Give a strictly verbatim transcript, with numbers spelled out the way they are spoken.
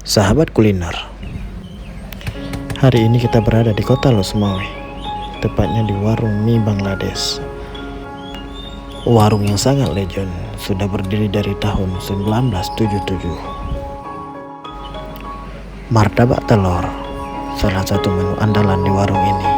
Sahabat kuliner, hari ini kita berada di kota Lhokseumawe, tepatnya di warung mi Bangladesh. Warung yang sangat legend, sudah berdiri dari tahun sembilan belas tujuh tujuh. Martabak telur, salah satu menu andalan di warung ini.